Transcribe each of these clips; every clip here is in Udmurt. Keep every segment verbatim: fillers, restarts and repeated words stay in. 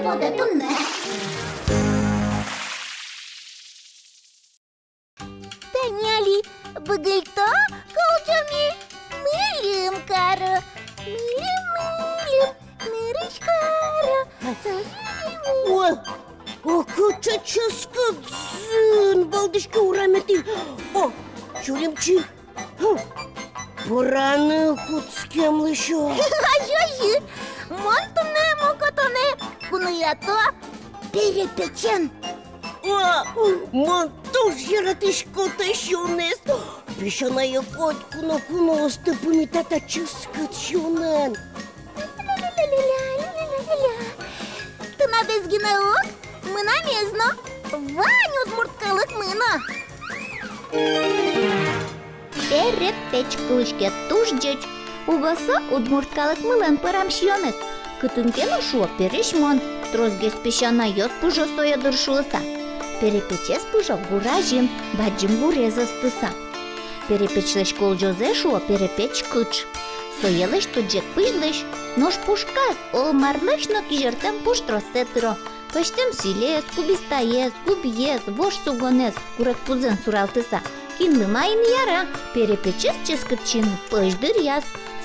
Пода туннэ. Тани али быгыльто кылдёме, мыльым каро, мыльым, мыльым, нырысь каро, со мыльым. Ой, о, кыӵе ческыт зын, валдӥське ураметӥ. О, Чулимчи, хм, пораны кутскем лэся. Ай-ай-ай, мон туннэ мон кутоно куноято перепечен. О, мон туж яратӥсько та сиёнэз. Песянае котьку но куноосты пумита та ческыт сиёнэн. Тынадэз гинэ уг, мынамез но, вань удмурт калыкмы но. Перепеч кылӥське туж ӟеч. Уго со удмурт калыкмылэн пӧрам сиёнэз. Кытын ке но шуо пересьмон, тросгес песянайёс пыжо сое дыр шуыса. Перепечез пыжо гур азьын, бадӟым гурез ыстыса. Перепечлэсь колӟозэ шуо перепеч кыӵ. Сое лэсьто ӟег пызьлэсь, нош пушказ олмарлэсь но кизьыртэм пуштроссэ тыро. Пӧзьтэм сӥлез, кубистаез, губиез, вож сугонэз, курегпузэн суралтыса. Кинлы маин яра, перепечез ческыт сиыны пӧсь дыръяз.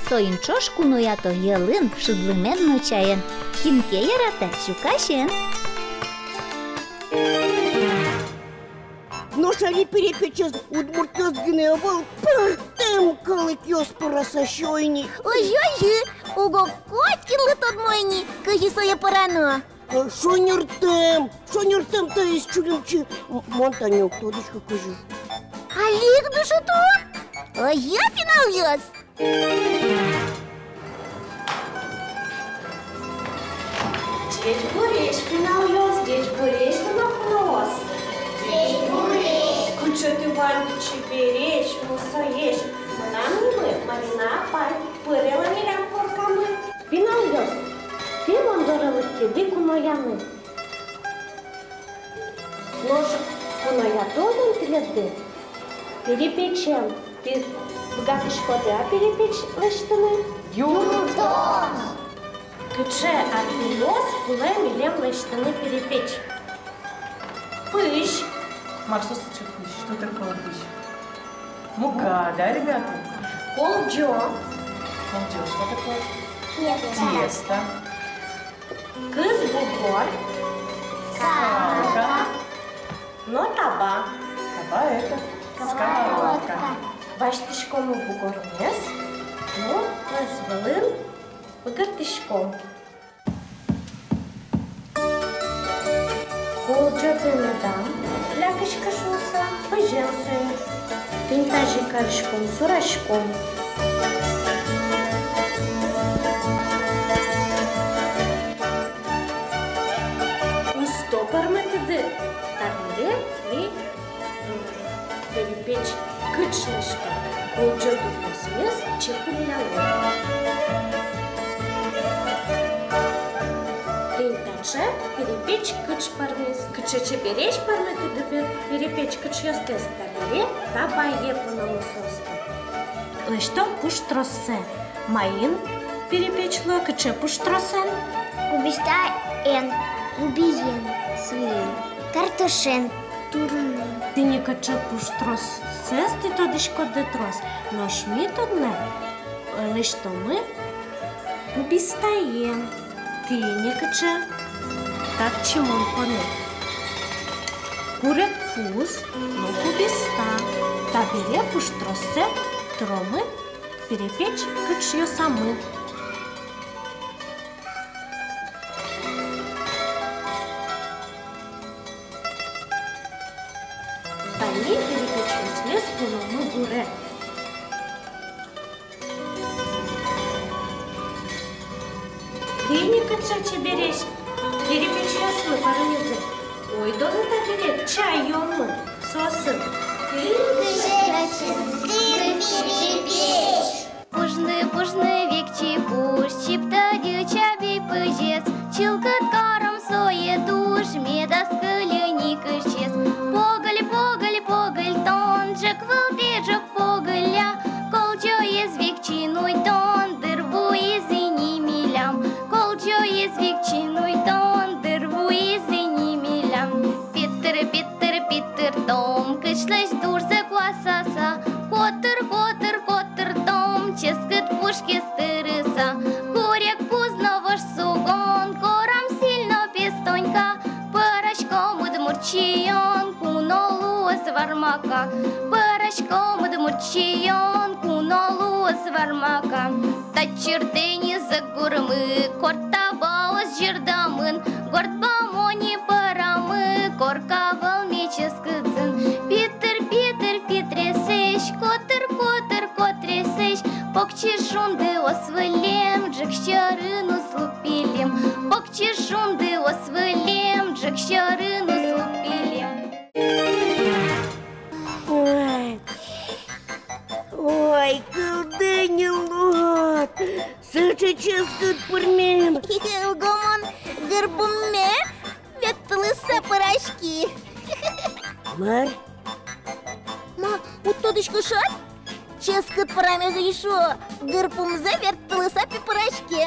Соин ӵош куноято йӧлын, шудлымен но чаен. Кин ке яратэ, сюкасен. Нош али перепечез удмуртъёс гинэ ӧвӧл, пӧртэм калыкъёс пӧраса сиё ини. Озьы, озьы, уго котькинлы тодмо ини, кызьы сое пӧрано. Э, шонертэм, шонертэм таиз, Чулимчи. М-, мон тани уг тодӥськы, кызьы. Али ик дышетом. Озьы, пиналъёс. Ӟечбуресь, пиналъёс, ӟечбуресь, куноос. Ӟечбуресь. Кыӵе тӥ ваньды чебересь, мусоесь. Мынам нимы Марина апай. Пыре ла милям коркамы. Пиналъёс, тӥ мон доры лыктӥды кунояны. Нош куноятон тӥледлы перепечен. Тӥ быгатӥськоды-а перепеч лэсьтыны? Юрттон! Кыӵе арбериос кулэ милем лэсьтыны перепеч? Пызь. Мар со сыӵе пызь? Что такое пызь? Мука, да, ребята? Колӟо. Колӟо, что такое? Тесто. Тесто. Кыз бугор. Скалка. Но таба. Таба это сковородка. Сковородка. Басьтӥськомы бугормес но ӧс вылын быгатӥськом. Колӟоды медам лякиське шуыса, пызен сое. Тӥни тазьы кариськом, сураськом. Усто пӧрмытӥды, табере ми перепеч кыӵ лэсьтом. Колӟо дуръёсмес чепыллялом. Тӥни таӵе перепеч кыӵ пӧрмиз. Кыӵе чебересь пӧрмытӥды пе-, перепеч кыӵъёстэс. Табере табае пономы соосты. Лэсьтом пуштроссэ. Маин перепеч луэ, кыӵе пуштросэн? Кубистаен, губиен, сӥлен, картошен, турынэн. Тӥни кыӵе пуштроссэс тӥ тодӥськоды трос, нош ми туннэ, э, лэсьтомы кубистаен. Тӥни кыӵе. Татчы мон понӥ курегпуз но кубиста. Табере пуштроссэ тыромы перепеч кыӵъёсамы. Тани перепечъёсмес пуномы гуре. Тӥни кыӵе чебересь перепечъёсмы пӧрмизы. Ойдолэ табере чай юомы соосын. Кыӵе ческыт перепеч! Пужны, пужны, векчи пуж, чиптӥ чабей пызез, чылкыт каром сое туж, медаз кыльы ни кырсез. Погыль, погыль, погыль тон, ӝӧк вылтӥ ӝӧк погылля, колӟоез векчи нуй тон, дыр вуиз ини милям, колӟоез векчи нуй тон, дыр Мака, пӧраськом удмурт сиён, куно луоз вармака. Та чыртэ ни зӧк гурмы, корт табаос ӟырдамын, горд бамон ни пӧрамы, корка вӧлме ческытын. Питыр-питыр питресэсь, котыр-котыр котресэсь, покчи шундыос вылэм, ӝӧк сьӧрын уз луы пилем. Покчи шундыос вылэм, ӝӧк сьӧрын уз луы пилем. Ой, ой, кылдэ ни луод, сыӵе ческыт пӧрмем. Уго мон гырпумме верттылыса пӧраськи. Мар? Ма, уд тодӥськы шат? Ческыт пӧрамез ӧй шуо, гырпумзэ верттылыса пӧраське.